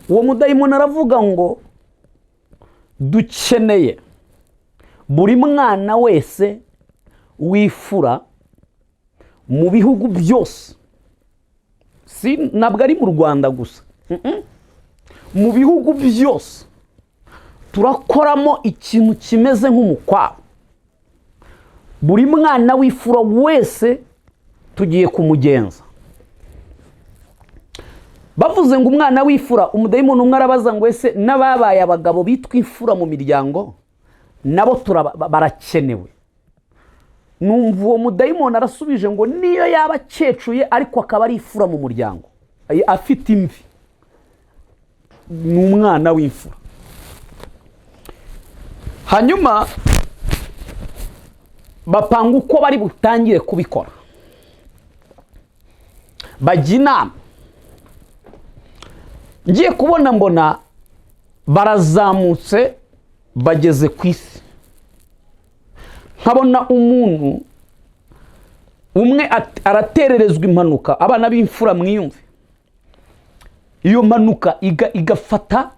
Uwo mudayimoni aravuga ngo dukeneye buri mwana wese w'imfura mu bihugu byose, si ntabwo ari mu Rwanda gusa. Mu bihugu byose turakoramo ikintu kimeze nk'umukwabo. Buri mwana w'imfura wese tugiye kumugenza. Bavuze ngo umwana w'imfura, umudayimoni umwe arabaza ngo: "Ese n'ababaye abagabo bitwa imfura mu miryango nabo barakenewe?" Numva uwo mudayimoni arasubije ngo niyo yaba akecuye ariko akaba ari imfura mu muryango, afite imvi, ni umwana w'imfura. Hanyuma bapanga uko bari butangire kubikora, bajya inama. Ngiye kubona mbona barazamutse bageze ku isi, nkabona umuntu umwe aratererezwa impanuka. Abana b'imfura mwiyumve, iyo mpanuka igafata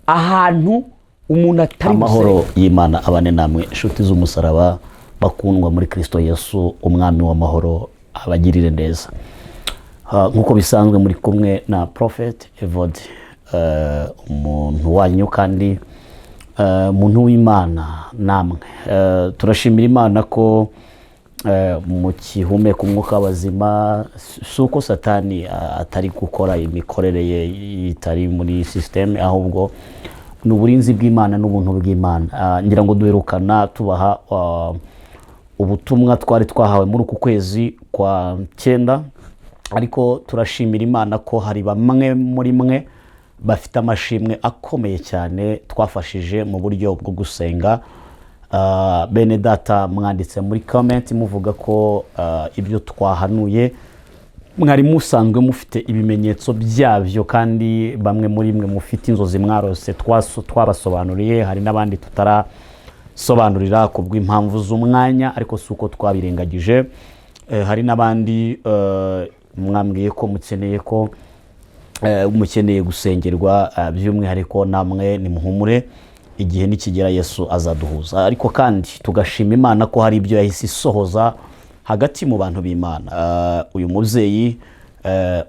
ahantu umuntu atari Amahoro busenga. y'Imana abane namwe, inshuti z'umusaraba, bakundwa muri Kirisito Yesu. Umwami w'amahoro abagirire neza. Nk'uko bisanzwe muri kumwe na Prophet Evode, umuntu wanyu kandi umuntu w'Imana namwe. Turashimira Imana ko mukihumeka umwuka w'abazima. Si uko Satani atari gukora imikorere ye itari muri système, ahubwo ni uburinzi bw'Imana n'ubuntu bw'Imana. Ngira ngo duherukana tubaha ubutumwa twari twahawe muri uku kwezi kwa cyenda, ariko turashimira Imana ko hari bamwe muri mwe bafite amashimwe akomeye cyane twafashije mu buryo bwo gusenga. Bene data mwanditse muri comment muvuga ko ibyo twahanuye mwari musanzwe mufite ibimenyetso byabyo, kandi bamwe muri mwe mufite inzozi mwarose twabasobanuriye. Hari n'abandi tutarasobanurira ku bw'impamvu z'umwanya, ariko si uko twabirengagije. Hari n'abandi mwambwiye ko mukeneye ko mukeneye gusengerwa by'umwihariko. Namwe nimuhumure, igihe nikigera Yesu azaduhuza. Ariko kandi tugashima Imana ko hari ibyo yahise isohoza hagati mu bantu b'Imana. Uyu mubyeyi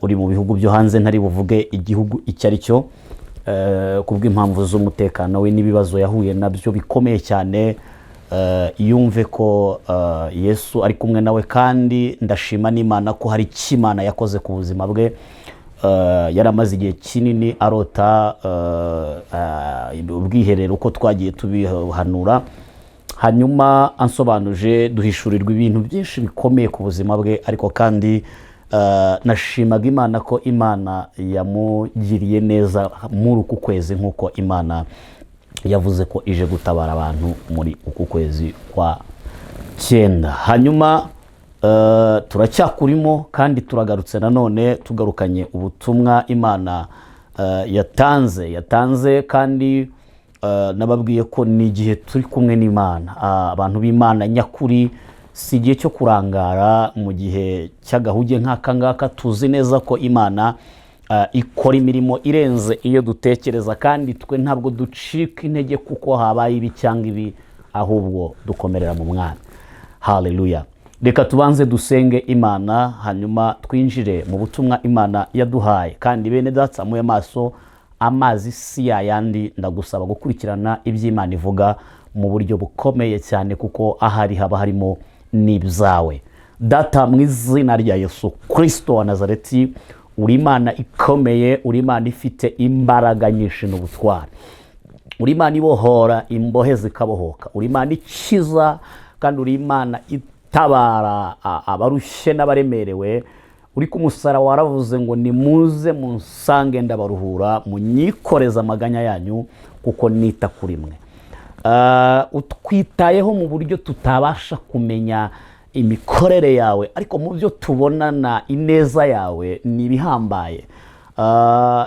uri mu bihugu byo hanze, ntari buvuge igihugu icyo ari cyo ku bw'impamvu z'umutekano we n'ibibazo yahuye nabyo bikomeye cyane, yumve ko Yesu ari kumwe nawe, kandi ndashima n'Imana ko hari icyo Imana yakoze ku buzima bwe. Yari amaze igihe kinini arota ubwiherero, uko twagiye tubihanura. Hanyuma ansobanuje, duhishurirwa ibintu byinshi bikomeye ku buzima bwe. Ariko kandi nashimaga Imana ko Imana yamugiriye neza muri uku kwezi, nk'uko Imana yavuze ko ije gutabara abantu muri uku kwezi kwa cyenda. Hanyuma turacyakurimo kandi turagarutse nanone, tugarukanye ubutumwa Imana yatanze. Kandi nababwiye ko ni igihe turi kumwe n'Imana. Abantu b'Imana nyakuri, si igihe cyo kurangara mu gihe cy'agahuge nk'aka ngaka. Tuzi neza ko Imana ikora imirimo irenze iyo dutekereza, kandi twe ntabwo ducika intege kuko habaye ibi cyangwa ibi, ahubwo dukomerera mu Mwami. Haleluya! Reka tubanze dusenge Imana, hanyuma twinjire mu butumwa Imana yaduhaye. Kandi bene data, muye amaso, amazi si yayandi. Ndagusaba gukurikirana iby'Imana ivuga mu buryo bukomeye cyane, kuko ahari haba harimo n'ibyawe. Data, mu izina rya Yesu Kirisito wa Nazareti, uri Imana ikomeye, uri Imana ifite imbaraga nyinshi n'ubutwari, uri Imana ibohora imbohe zikabohoka, uri Imana ikiza, kandi uri Imana itabara abarushye n'abaremerewe. Uri ku musaraba waravuze ngo: "Nimuze munsange ndabaruhura, munyikoreze amaganya yanyu kuko nita kuri mwe." Utwitayeho mu buryo tutabasha kumenya imikorere yawe, ariko mu byo tubonana ineza yawe ni ibihambaye.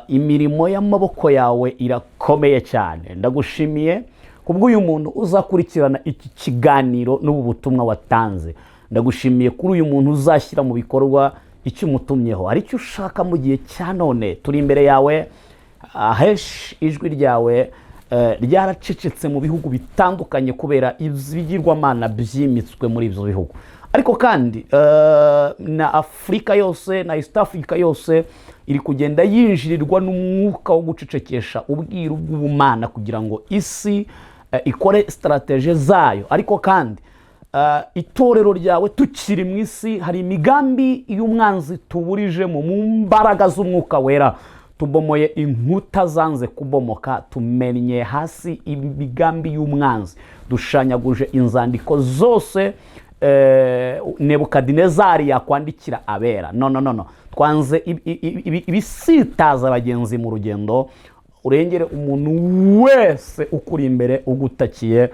Imirimo y'amaboko yawe irakomeye cyane. Ndagushimiye kubw'uyu muntu uzakurikirana iki kiganiro n'ubu butumwa watanze. Ndagushimiye kuri uyu muntu uzashyira mu bikorwa icyo umutumyeho, hari icyo ushaka mu gihe cya none. Turi imbere yawe. Ahenshi ijwi ryawe ryaracecetse mu bihugu bitandukanye kubera ibigirwamana byimitswe muri ibyo bihugu. Ariko kandi na Afurika yose na East Africa yose iri kugenda yinjirirwa n'umwuka wo gucecekesha ubwiru bw'ubumana kugira ngo isi ikore strategy zayo. Ariko kandi itorero ryawe tukiri mu isi, hari imigambi y'umwanzi tuburijemo. Mu mbaraga z'Umwuka Wera tubomoye inkuta zanze kubomoka, tumennye hasi imigambi y'umwanzi, dushanyaguje inzandiko zose Nebukadinezari yakwandikira abera. No, no, no, no, twanze ibisitaza abagenzi mu rugendo. Urengere umuntu wese ukuri imbere ugutakiye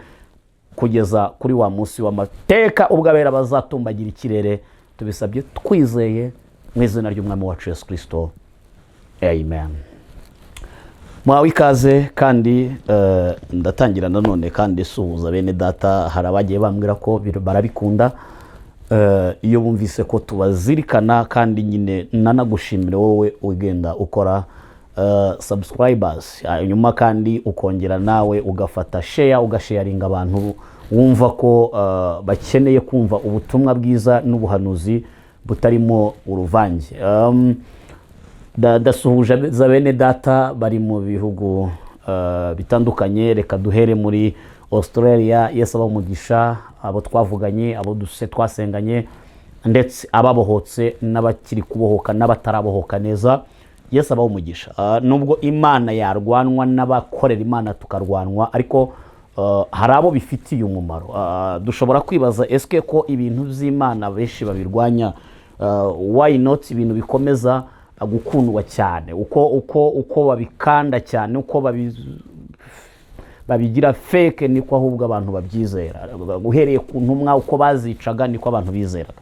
kugeza kuri wa munsi w'amateka ubwo abera bazatumbagira ikirere. Tubisabye twizeye mu izina ry'Umwami wacu Yesu Kirisito, amen. Mwawe ikaze. Kandi ndatangira nanone kandi suhuza bene data. Hari abagiye bambwira ko barabikunda iyo bumvise ko tubazirikana. Kandi nyine nanagushimire wowe ugenda ukora subscribers, hanyuma kandi ukongera nawe ugafata share, ugasharinga abantu wumva ko bakeneye kumva ubutumwa bwiza n'ubuhanuzi butarimo uruvange. Ndasuhuje za bene data bari mu bihugu bitandukanye. Reka duhere muri Australia. Yesu abamugisha, abo twavuganye, abo duse twasenganye, ndetse ababohotse n'abakiri kubohoka n'abatarabohoka neza, Yesu abaha umugisha. Nubwo Imana yarwanwa n'abakorera Imana tukarwanwa, ariko hari abo bifitiye umumaro. Dushobora kwibaza esike ko ibintu by'Imana benshi babirwanya, why not ibintu bikomeza gukundwa cyane uko babikanda cyane, uko babigira fake, niko ahubwo abantu babyizera. Uhereye ku ntumwa, uko bazicaga niko abantu bizeraga.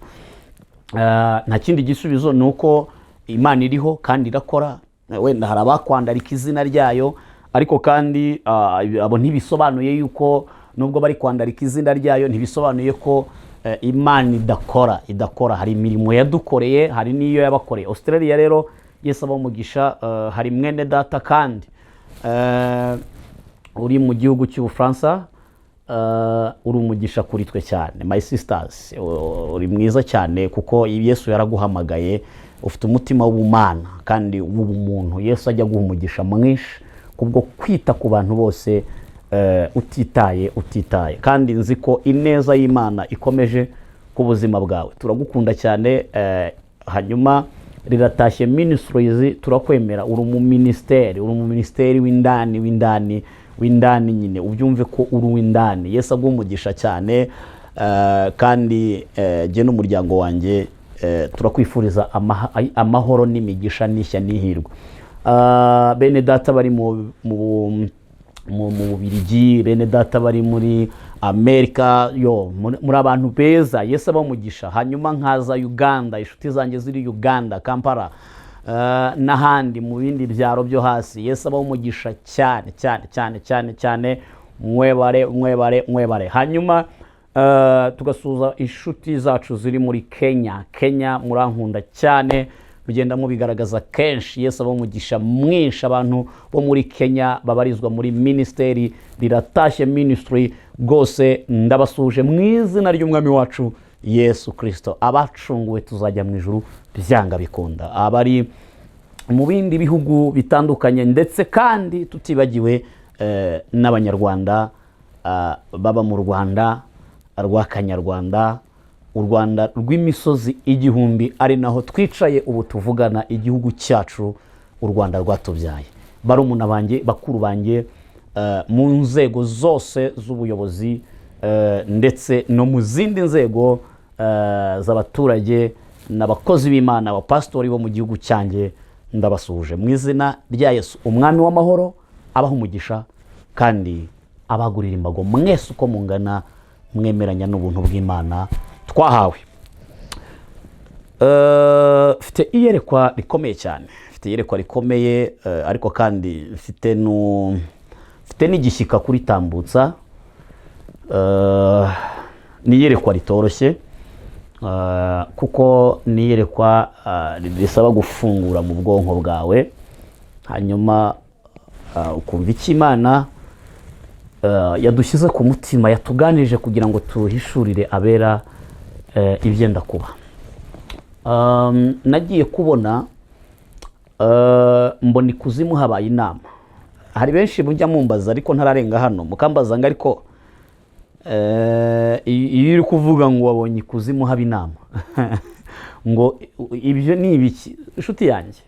Nta kindi gisubizo, ni uko Imana iriho kandi irakora. Wenda hari abakwandarika izina ryayo, ariko kandi abo ntibisobanuye yuko, nubwo bari kwandarika izina ryayo, ntibisobanuye ko Imana idakora. Hari imirimo yadukoreye, hari n'iyo yabakoreye. Australia rero, Yesu abaha umugisha. Hari mwene data kandi uri mu gihugu cy'Ubufaransa, uri umugisha kuri twe cyane. My sisters, uri mwiza cyane kuko Yesu yaraguhamagaye, ufite umutima w'ubumana kandi w'ubumuntu. Yesu ajya guha umugisha mwinshi kubwo kwita ku bantu bose utitaye. Kandi nzi ko ineza y'Imana ikomeje ku buzima bwawe. Turagukunda cyane. Hanyuma Riratashye Ministries turakwemera. Uri umuminisiteri, uri umuminisiteri w'indani, w'indani, w'indani nyine, ubyumve ko uri uw'indani. Yesu aguha umugisha cyane. Kandi jye n'umuryango wanjye turakwifuriza amahoro n'imigisha n'ishya n'ihirwe. Bene data bari mu Bubirigi, bene data bari muri Amerika, yo muri abantu beza, Yesu abamugisha. Hanyuma nkaza Uganda, inshuti zanjye ziri Uganda, Kampala, n'ahandi mu bindi byaro byo hasi, Yesu abamugisha cyane cyane cyane cyane cyane. Mwebare, mwebare, mwebare. Hanyuma tugasuhuza inshuti zacu ziri muri Kenya. Kenya murankunda cyane, mugenda mubigaragaza kenshi. Yesu abamugisha mwinshi. Abantu bo muri Kenya babarizwa muri minisiteri Riratashye Ministry rwose ndabasuhuje mu izina ry'Umwami wacu Yesu Kirisito. Abacunguwe tuzajya mu ijuru byanga bikunda. Abari mu bindi bihugu bitandukanye, ndetse kandi tutibagiwe n'Abanyarwanda baba mu Rwanda rw'Akanyarwanda, u Rwanda rw'imisozi igihumbi, ari naho twicaye ubu tuvugana, igihugu cyacu u Rwanda rwatubyaye. Barumuna banjye, bakuru banjye, mu nzego zose z'ubuyobozi, ndetse no mu zindi nzego z'abaturage n'abakozi b'Imana, abapasitori bo mu gihugu cyanjye, ndabasuhuje mu izina rya Yesu. Umwami w'amahoro abaha umugisha kandi abagurira imbago mwese uko mungana, mwemeranya n'ubuntu bw'Imana twahawe. Mfite iyerekwa rikomeye cyane, mfite iyerekwa rikomeye, ariko kandi mfite n'igishyika kuritambutsa. Ni iyerekwa ritoroshye, kuko ni iyerekwa risaba gufungura mu bwonko bwawe, hanyuma Ukumva icyo Imana yadushyize ku mutima, yatuganirije kugira ngo tuhishurire abera ibyenda kuba. Nagiye kubona, mbona ikuzimu habaye inama. Hari benshi mujya mumbaza, ariko ntararenga hano mukambaza ngo ariko iyo uri kuvuga ngo wabonye ikuzimu haba inama, ngo ibyo ni ibiki? Inshuti yanjye,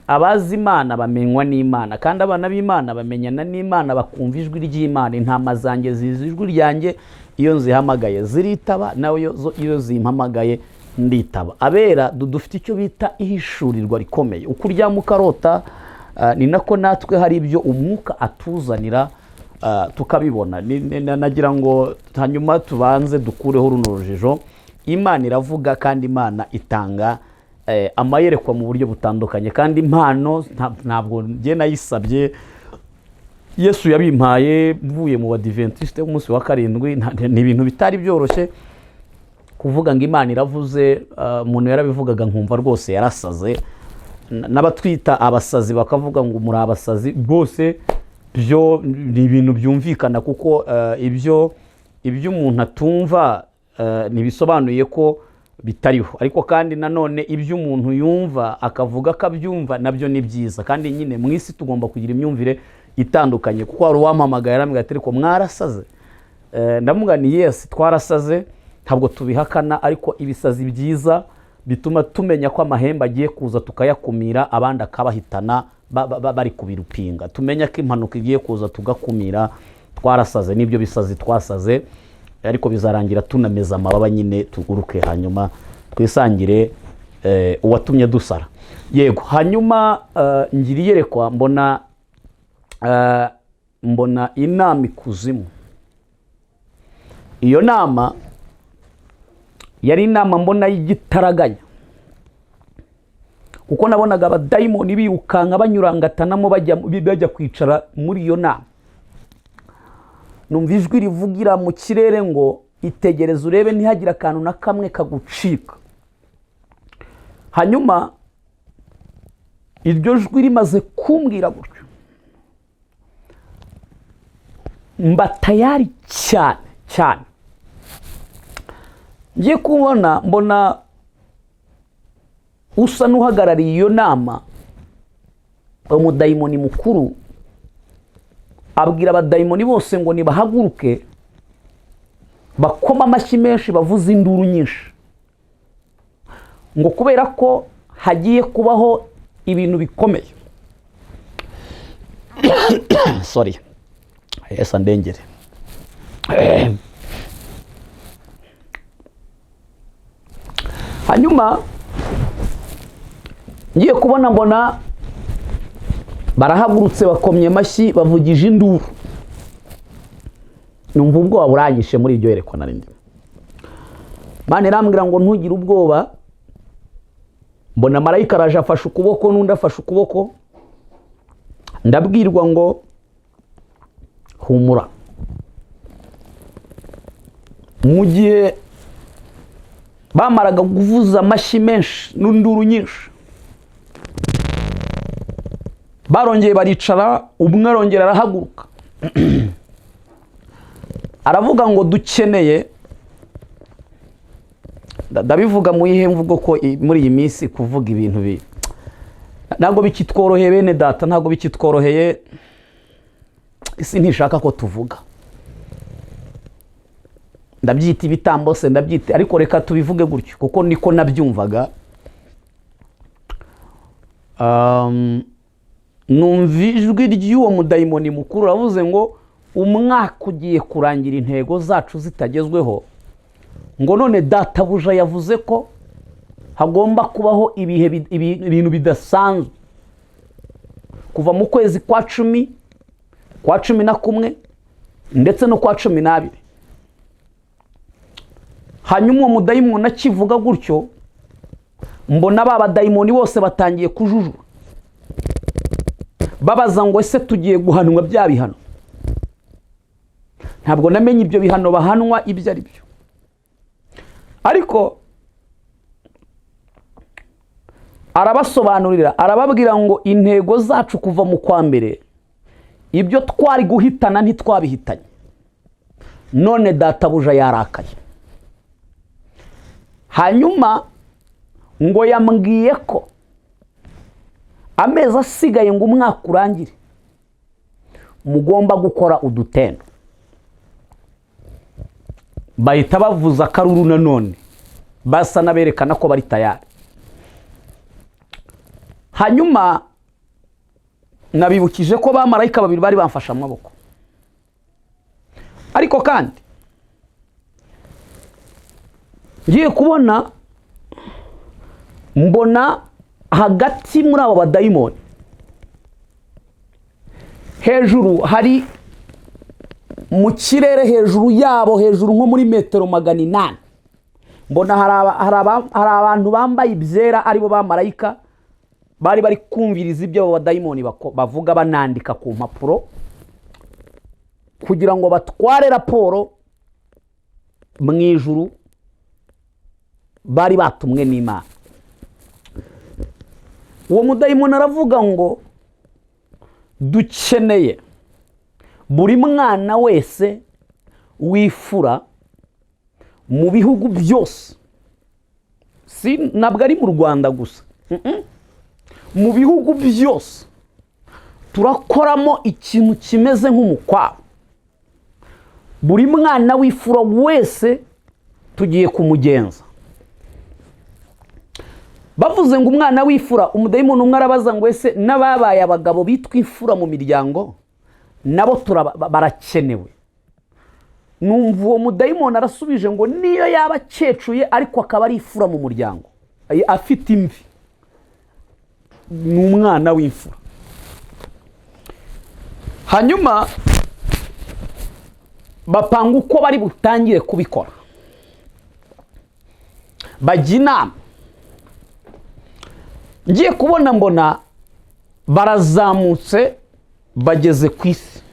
abazi Imana bamenywa n'Imana, kandi abana b'Imana bamenyana n'Imana, bakumva ijwi ry'Imana. Intama zanjye zizi ijwi ryanjye, iyo nzihamagaye ziritaba, nawe iyo zimpamagaye nditaba. Abera dufite icyo bita ihishurirwa rikomeye. Uko uryama ukarota, ni nako natwe hari ibyo umwuka atuzanira, tukabibona. Nagira ngo hanyuma tubanze dukureho runo rujijo. Imana iravuga, kandi Imana itanga amayerekwa mu buryo butandukanye, kandi impano ntabwo njye nayisabye. Yesu yabimpaye mvuye mu Badiventiste b'umunsi wa karindwi. Ni ibintu bitari byoroshye kuvuga ngo Imana iravuze. Umuntu yarabivugaga nkumva rwose yarasaze. N'abatwita abasazi bakavuga ngo muri abasazi rwose. Byo ni ibintu byumvikana, kuko ibyo umuntu atumva ntibisobanuye ko bitariho. Ariko kandi nanone ibyo umuntu yumva akavuga ko abyumva nabyo ni byiza. Kandi nyine mu isi tugomba kugira imyumvire itandukanye, kuko hari uwampamagaye arambwira ati: "Ariko mwarasaze." Ndamubwira ni yes, twarasaze, ntabwo tubihakana, ariko ibisazi byiza bituma tumenya ko amahembe agiye kuza tukayakumira, abandi akabahitana bari kubirupinga. Tumenya ko impanuka igiye kuza tugakumira. Twarasaze, n'ibyo bisazi twasaze, ariko bizarangira tunameza amababa nyine, tuguruke, hanyuma twisangire uwatumye dusara. Yego. Hanyuma ngira iyerekwa, mbona inama ikuzimu. Iyo nama yari inama mbona y'igitaraganya, kuko nabonaga abadayimoni birukanka banyurangatanamo bajya kwicara muri iyo nama. Numva ijwi rivugira mu kirere ngo: "Itegereze urebe ntihagire akantu na kamwe kagucika." Hanyuma iryo jwi rimaze kumbwira gutyo, mba tayari cyane cyane. Ngiye kubona, mbona usa n'uhagarariye iyo nama, umudayimoni mukuru, abwira abadayimoni bose ngo nibahaguruke, bakoma amashyi menshi, bavuze induru nyinshi, ngo kubera ko hagiye kubaho ibintu bikomeye. Sorry, Yesu andengere. Hanyuma ngiye kubona, mbona barahagurutse, bakomye amashyi, bavugije induru. Numva ubwoba buranyishe muri iryo yerekwa nari ndimo. Imana irambwira ngo: "Ntugire ubwoba." Mbona marayika araje, afashe ukuboko, n'undi afashe ukuboko. Ndabwirwa ngo: "Humura." Mu gihe bamaraga kuvuza amashyi menshi n'induru nyinshi, barongeye baricara. Umwe arongera arahaguruka, aravuga ngo: "Dukeneye." Ndabivuga mu yihe mvugo, ko muri iyi minsi kuvuga ibintu ntabwo bikitworoheye? Bene data, ntabwo bikitworoheye. Isi ntishaka ko tuvuga. Ndabyita ibitambo se, ndabyita, ariko reka tubivuge gutyo kuko niko nabyumvaga. Numva ijwi ry'uwo mudayimoni mukuru aravuze ngo: "Umwaka ugiye kurangira intego zacu zitagezweho," ngo none databuja yavuze ko hagomba kubaho ibihe ibintu bidasanzwe kuva mu kwezi kwa 10, kwa 11, ndetse no kwa 12. Hanyuma uwo mudayimoni akivuga gutyo, mbona ba badayimoni bose batangiye kujujura, babaza ngo: "Ese tugiye guhanwa bya bihano?" Ntabwo namenye ibyo bihano bahanwa ibyo ari byo, ariko Arabasobanurira, arababwira ngo intego zacu kuva mu kwa mbere, ibyo twari guhitana ntitwabihitanye, none databuja yarakaye. Hanyuma ngo yambwiye ko amezi asigaye ngo umwaka urangire mugomba gukora udutendo. Bahita bavuza akaruru nanone, basa n'aberekana ko bari tayari. Hanyuma nabibukije ko bamarayika babiri bari bamfashe amaboko. Ariko kandi ngiye kubona mbona hagati muri abo badayimoni hejuru hari mu kirere, hejuru yabo, hejuru nko muri metero 800, mbona hari abantu bambaye ibyera, aribo bamarayika bari bari kumviriza ibyo abo badayimoni bavuga, banandika ku mpapuro kugira ngo batware raporo mu ijuru. Bari batumwe n'Imana. Uwo mudayimoni aravuga ngo dukeneye buri mwana wese wifura mu bihugu byose, si ntabwo ari mu Rwanda gusa, mu bihugu byose turakoramo ikintu kimeze nk'umukwabo. Buri mwana w'ifura wese tugiye kumugenza. Bavuze ngo umwana w'ifura, umudayimoni umwe arabaza ngo ese n'ababaye abagabo bitwa imfura mu miryango nabo barakenewe? Numva uwo mudayimoni arasubije ngo niyo yaba akecuye ariko akaba ari imfura mu muryango, afite imvi, ni umwana w'imfura. Hanyuma bapanga uko bari butangire kubikora, bajya inama. Ngiye kubona mbona barazamutse bageze ku isi,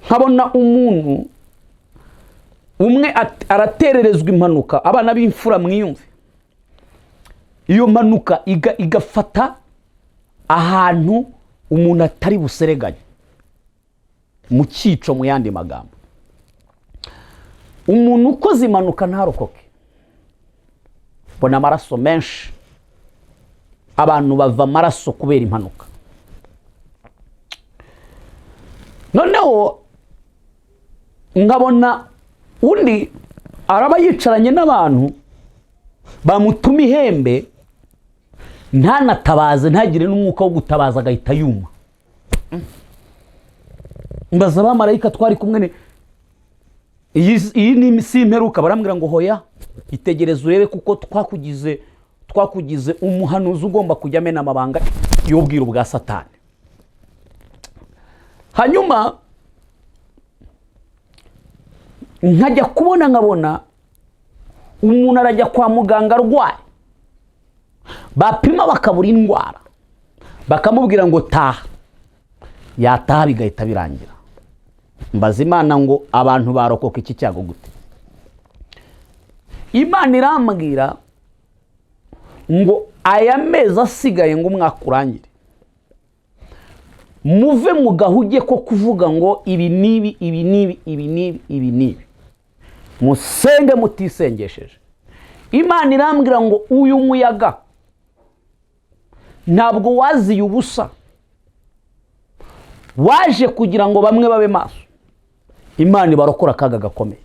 nkabona umuntu umwe aratererezwa impanuka. Abana b'imfura mwiyumve, iyo mpanuka igafata ahantu umuntu atari busereganye, mu cyico. Mu yandi magambo, umuntu ukoze impanuka ntarokoke. Mbona amaraso menshi, abantu bava amaraso kubera impanuka. Noneho nkabona undi araba yicaranye n'abantu bamutuma ihembe, ntanatabaze, ntagire n'umwuka wo gutabaza, agahita yuma. Mbaza abamarayika twari kumwe, iyi ni si imperuka? Barambwira ngo hoya, itegereze urebe, kuko twakugize umuhanuzi ugomba kujya amena amabanga y'ubwiru bwa Satani. Hanyuma nkajya kubona nkabona umuntu arajya kwa muganga arwaye, bapima bakabura indwara, bakamubwira ngo taha, yataha bigahita birangira. Mbaza Imana ngo abantu barokoka iki cyago gute? Imana irambwira ngo aya mezi asigaye ngo umwaka urangire, muve mu gahuge ko kuvuga ngo ibi n'ibi, ibi n'ibi, ibi n'ibi, ibi n'ibi, musenge mutisengesheje. Imana irambwira ngo uyu muyaga ntabwo waziye ubusa, waje kugira ngo bamwe babe maso, Imana ibarokora akaga gakomeye.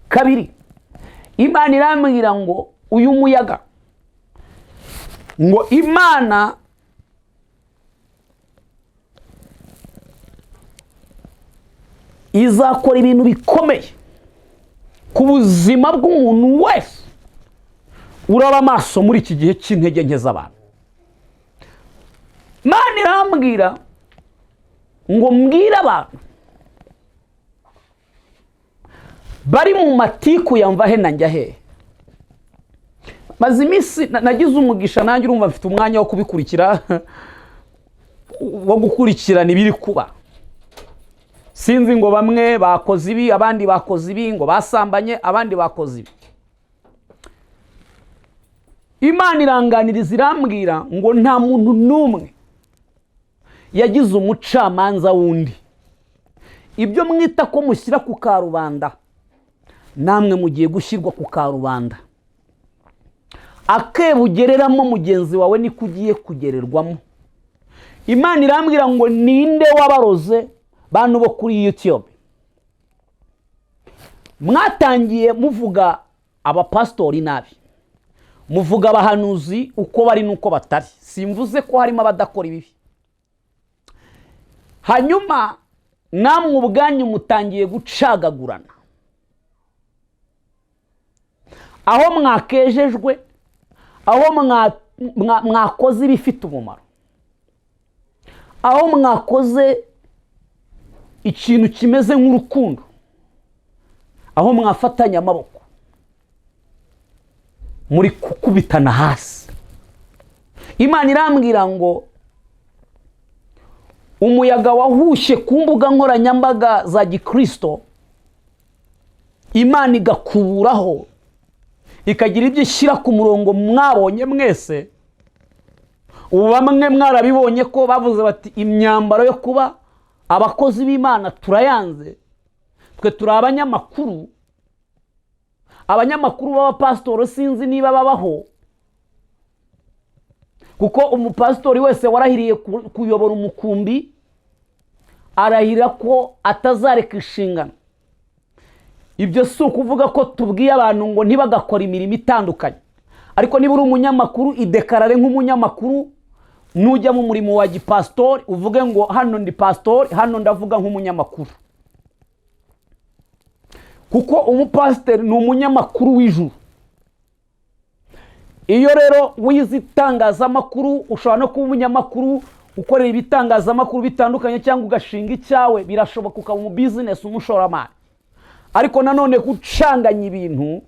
Kabiri, Imana irambwira ngo uyu muyaga, ngo Imana izakora ibintu bikomeye ku buzima bw'umuntu wese uraba amaso muri iki gihe cy'intege nke z'abantu. Imana irambwira ngo mbwire abantu bari mu matiku yamva he na njya he. Maze iminsi nagize umugisha, nanjye urumva mfite umwanya wo kubikurikira, wo gukurikirana ibiri kuba. Sinzi ngo bamwe bakoze ibi, abandi bakoze ibi, ngo basambanye, abandi bakoze ibi. Imana iranganiriza, irambwira ngo nta muntu n'umwe yagize umucamanza w'undi. Ibyo mwita ko mushyira ku karubanda, namwe mugiye gushyirwa ku karubanda. Akebo ugereramo mugenzi wawe niko ugiye kugererwamo. Imana irambwira ngo ninde wabaroze, bantu bo kuri YouTube? Mwatangiye muvuga abapasitori nabi, muvuga abahanuzi uko bari n'uko batari. Simvuze ko harimo abadakora ibibi. Hanyuma namwe ubwanyu mutangiye gucagagurana. Aho mwakejejwe, aho mwakoze ibifite umumaro, aho mwakoze ikintu kimeze nk'urukundo, aho mwafatanya amaboko, muri gukubitana hasi. Imana irambwira ngo umuyaga wahushye ku mbuga nkoranyambaga za gikristo, Imana igakuburaho, ikagira ibyo ishyira ku murongo. Mwabonye mwese ubu, bamwe mwarabibonye ko bavuze bati imyambaro yo kuba abakozi b'Imana turayanze, twe turi abanyamakuru. Abanyamakuru b'abapasitori sinzi niba babaho, kuko umupasitori wese warahiriye kuyobora umukumbi arahira ko atazareka inshingano. Ibyo si ukuvuga ko tubwiye abantu ngo ntibagakore imirimo itandukanye, ariko niba uri umunyamakuru, idekarare nk'umunyamakuru. Nujya mu murimo wa gipasitori uvuge ngo hano ndi pasitori, hano ndavuga nk'umunyamakuru, kuko umupasiteri ni umunyamakuru w'ijuru. Iyo rero wize itangazamakuru, ushobora no kuba umunyamakuru ukorera ibitangazamakuru bitandukanye, cyangwa ugashinga icyawe, birashoboka, ukaba umu business, umushoramari. Ariko nanone gucanganya ibintu,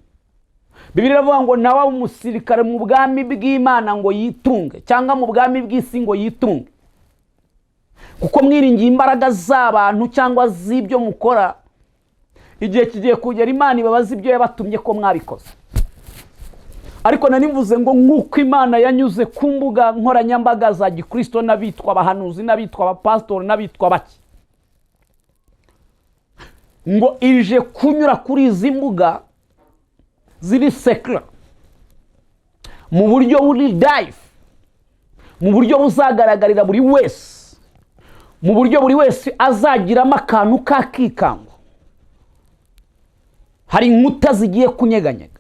Bibiliya iravuga ngo nawe umusirikare mu bwami bw'Imana ngo yitunge, cyangwa mu bwami bw'isi ngo yitunge, kuko mwiringiye imbaraga z'abantu cyangwa z'ibyo mukora. Igihe kigiye kugera Imana ibabaza ibyo yabatumye ko mwabikoze. Ariko nanivuze ngo nk'uko Imana yanyuze ku mbuga nkoranyambaga za gikristo n'abitwa abahanuzi n'abitwa abapasitori n'abitwa bake, ngo ije kunyura kuri izi mbuga ziri secular mu buryo buri live, mu buryo buzagaragarira buri wese, mu buryo buri wese azagiramo akantu k'akikango. Hari inkuta zigiye kunyeganyega.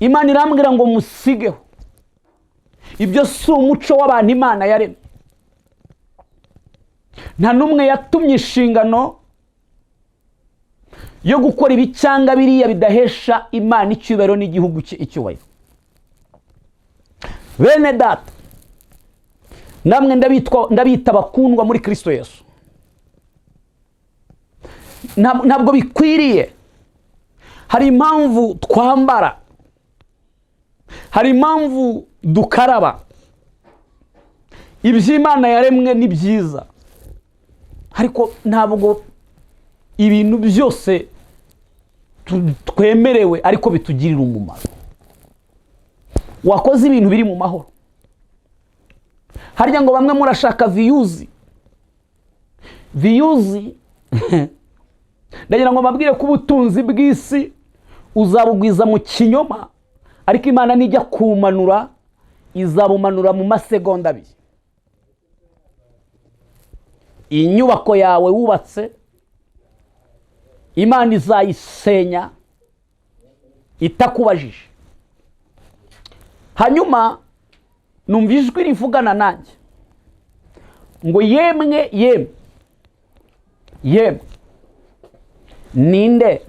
Imana irambwira ngo musigeho ibyo, si umuco w'abantu Imana yaremye. Nta n'umwe yatumye inshingano yo gukora ibi cyangwa biriya bidahesha Imana icyubahiro n'igihugu cye icyubahiro. Bene data, namwe ndabita abakundwa muri Kristo Yesu, ntabwo bikwiriye. Hari impamvu twambara, hari impamvu dukaraba. Iby'Imana yaremwe ni byiza, ariko ntabwo ibintu byose twemerewe ariko bitugirira umumaro. Wakoze ibintu biri mu mahoro. Harya ngo bamwe murashaka views, views. Ndagira ngo mbabwire ko ubutunzi bw'isi uzabugwiza mu kinyoma, ariko Imana nijya kumanura izabumanura mu masegonda 2. Inyubako yawe wubatse, Imana izayisenya itakubajije. Hanyuma numva ijwi rivugana nanjye ngo yemwe, yemwe, yemwe, ninde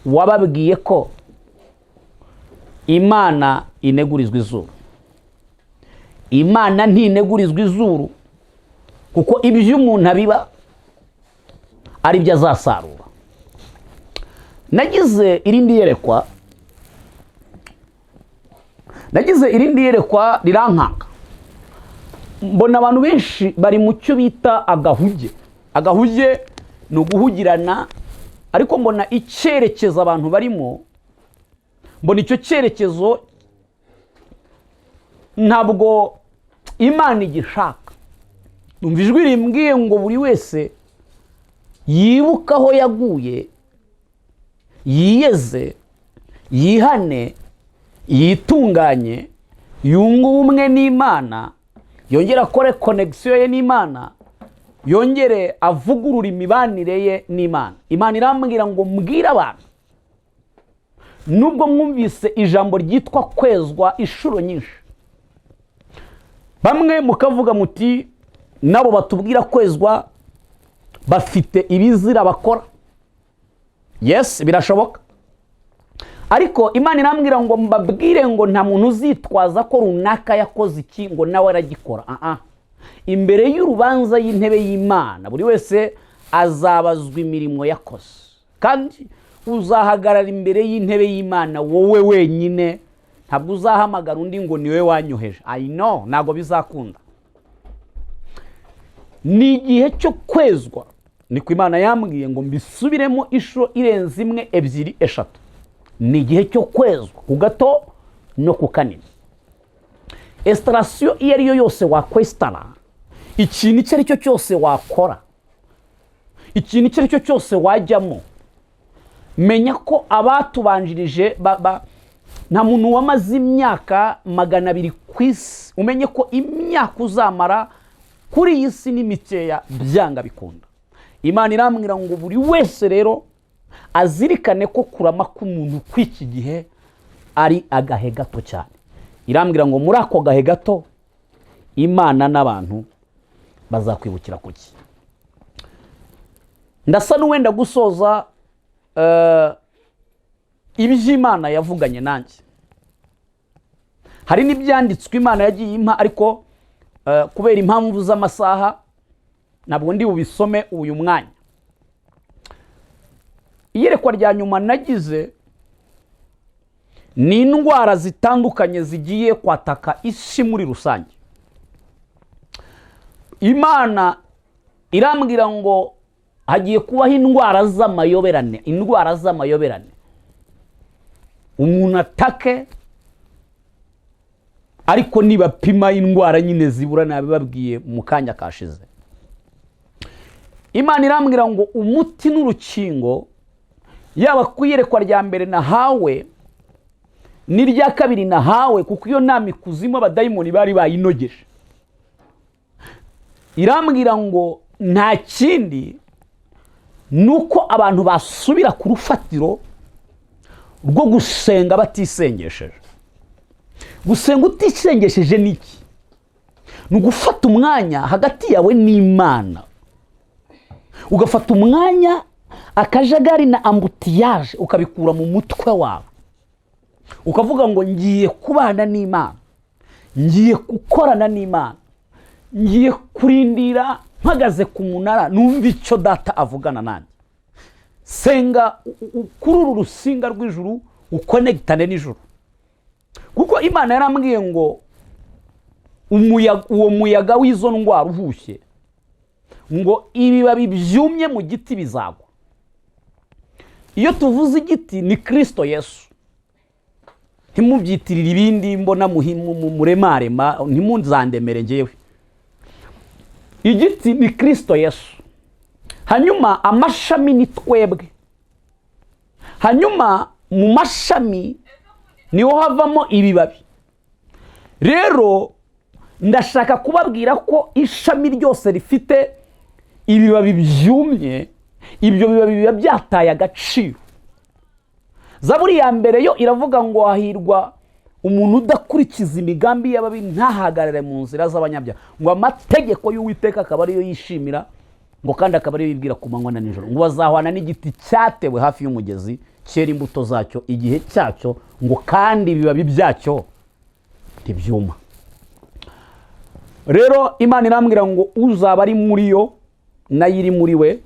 wababwiye ko Imana inegurizwa izuru? Imana ntinegurizwa izuru, kuko ibyo umuntu abiba ari byo azasarura. Nagize irindi yerekwa, nagize irindi yerekwa rirankanga. Mbona abantu benshi bari mu cyo bita agahuge. Agahuge ni uguhugirana, ariko mbona icyerekezo abantu barimo, mbona icyo cyerekezo Ntabwo Imana igishaka. Numva ijwi rimbwiye ngo buri wese yibuke aho yaguye, yiyeze, yihane, yitunganye, yunge ubumwe n'Imana, yongere akore connexion ye n'Imana, yongere avugurure imibanire ye n'Imana. Imana irambwira ngo mbwire abantu, nubwo mwumvise ijambo ryitwa kwezwa inshuro nyinshi, bamwe mukavuga muti nabo batubwira kwezwa bafite ibizira bakora. Yes, birashoboka, ariko Imana irambwira ngo mbabwire ngo nta muntu uzitwaza ko runaka yakoze iki ngo nawe aragikora. Aha imbere y'urubanza y'intebe y'Imana, buri wese azabazwa imirimo yakoze, kandi uzahagarara imbere y'intebe y'Imana wowe wenyine. Ntabwo uzahamagara undi ngo niwe wanyoheje. I know, ntabwo bizakunda. Ni igihe cyo kwezwa, niko Imana yambwiye ngo mbisubiremo inshuro irenze imwe, ebyiri, eshatu. Ni igihe cyo kwezwa ku gato no ku kanini. Installation iyo ari yo yose wakwinstalla, ikintu icyo ari cyo cyose wakora, ikintu icyo ari cyo cyose wajyamo, menya ko abatubanjirije nta muntu wamaze imyaka 200 ku isi. Umenye ko imyaka uzamara kuri iyi si ni mikeya, byanga bikunda. Imana irambwira ngo buri wese rero azirikane ko kurama k'umuntu kw'iki gihe ari agahe gato cyane. Irambwira ngo muri ako gahe gato, Imana n'abantu bazakwibukira kuki? Ndasa n'uwenda gusoza iby'Imana yavuganye nanjye. Hari n'ibyanditswe Imana yagiye impa, ariko kubera impamvu z'amasaha ntabwo ndi bubisome uyu mwanya. Iyerekwa rya nyuma nagize ni indwara zitandukanye zigiye kwataka isi muri rusange. Imana irambwira ngo hagiye kubaho indwara z'amayoberane, indwara z'amayoberane, umuntu atake, ariko nibapima indwara nyine zibura. Nabibabwiye mu kanya kashize. Imana irambwira ngo umuti n'urukingo, yaba ku iyerekwa rya mbere nahawe n'irya kabiri nahawe, kuko iyo nama ikuzimu abadayimoni bari bayinogeje, irambwira ngo nta kindi, ni uko abantu basubira ku rufatiro rwo gusenga batisengesheje. Gusenga utisengesheje ni iki? Ni ugufata umwanya hagati yawe n'Imana, ugafata umwanya, akajagari na embouteillage ukabikura mu mutwe wawe, ukavuga ngo ngiye kubana n'Imana, ngiye gukorana n'Imana, ngiye kurindira mpagaze ku munara numva icyo Data avugana nanjye. Senga kuri uru rusinga rw'ijuru, uconnectane n'ijuru, kuko Imana yarambwiye ngo uwo muyaga w'izo ndwara uhushye, ngo ibibabi byumye mu giti bizagwa. Iyo tuvuze igiti ni Kirisito Yesu, ntimubyitirire ibindi mbona muremarema, ntimuzandemere ngewe. Igiti ni Kirisito Yesu, hanyuma amashami ni twebwe, hanyuma mu mashami niho havamo ibibabi. Rero ndashaka kubabwira ko ishami ryose rifite ibibabi byumye, ibyo bibabi biba byataye agaciro. Zaburi ya mbere yo iravuga ngo hahirwa umuntu udakurikiza imigambi y'ababi, ntahagarare mu nzira z'abanyabyaha, ngo amategeko y'Uwiteka akaba ariyo yishimira, ngo kandi akaba ariyo yibwira ku manywa na nijoro, ngo bazahwana n'igiti cyatewe hafi y'umugezi, cyera imbuto zacyo igihe cyacyo, ngo kandi ibibabi byacyo ntibyuma. Rero Imana irambwira ngo uzaba ari muri yo nayo iri muri we,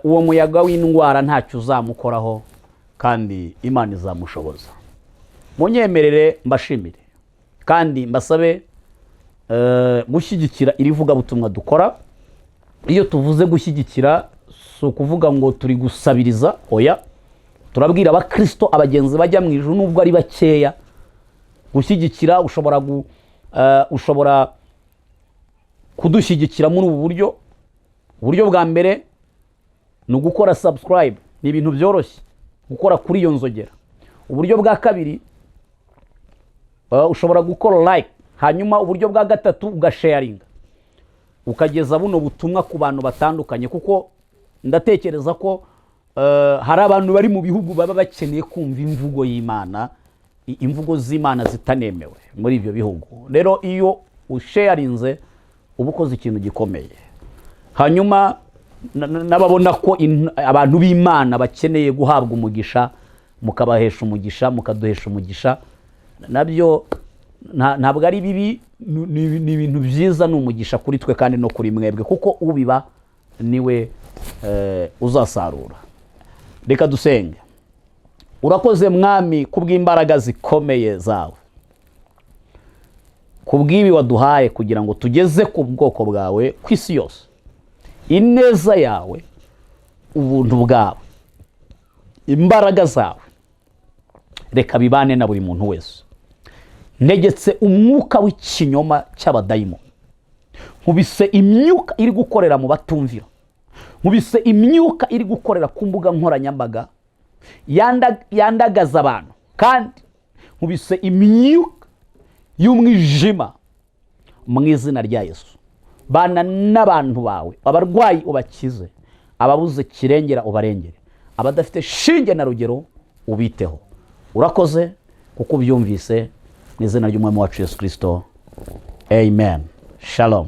uwo muyaga w'indwara ntacyo uzamukoraho, kandi Imana izamushoboza. Munyemerere mbashimire kandi mbasabe gushyigikira iri vugabutumwa dukora. Iyo tuvuze gushyigikira, si ukuvuga ngo turi gusabiriza, oya. Turabwira abakirisito abagenzi bajya mu ijuru, nubwo ari bakeya. Gushyigikira, ushobora kudushyigikira muri ubu buryo. Uburyo bwa mbere ni ugukora subscribe, ni ibintu byoroshye, gukora kuri iyo nzogera. Uburyo bwa kabiri, ushobora gukora like. Hanyuma uburyo bwa gatatu, ugasharinga, ukageza buno butumwa ku bantu batandukanye, kuko ndatekereza ko hari abantu bari mu bihugu baba bakeneye kumva imvugo y'Imana, imvugo z'Imana zitanemewe muri ibyo bihugu. Rero iyo usharinze uba ukoze ikintu gikomeye. Hanyuma n'ababona ko abantu b'Imana bakeneye guhabwa umugisha, mukabahesha umugisha, mukaduhesha umugisha, nabyo ntabwo ari bibi, ni ibintu byiza, ni umugisha kuri twe kandi no kuri mwebwe, kuko ubiba niwe uzasarura. Reka dusenge. Urakoze Mwami kubw'imbaraga zikomeye zawe, kubw'ibi waduhaye kugira ngo tugeze ku bwoko bwawe ku isi yose. Ineza yawe, ubuntu bwawe, imbaraga zawe, reka bibane na buri muntu wese. Ntegetse umwuka w'ikinyoma cy'abadayimoni, nkubise imyuka iri gukorera mu batumvira, nkubise imyuka iri gukorera ku mbuga nkoranyambaga yandagaza abantu, kandi nkubise imyuka y'umwijima mu izina rya Yesu. Bana n'abantu bawe, abarwayi ubakize, ababuze kirengera ubarengere, abadafite shinge na rugero ubiteho. Urakoze kuko ubyumvise, mu izina ry'Umwami wacu Yesu Kirisito, amen. Shalom.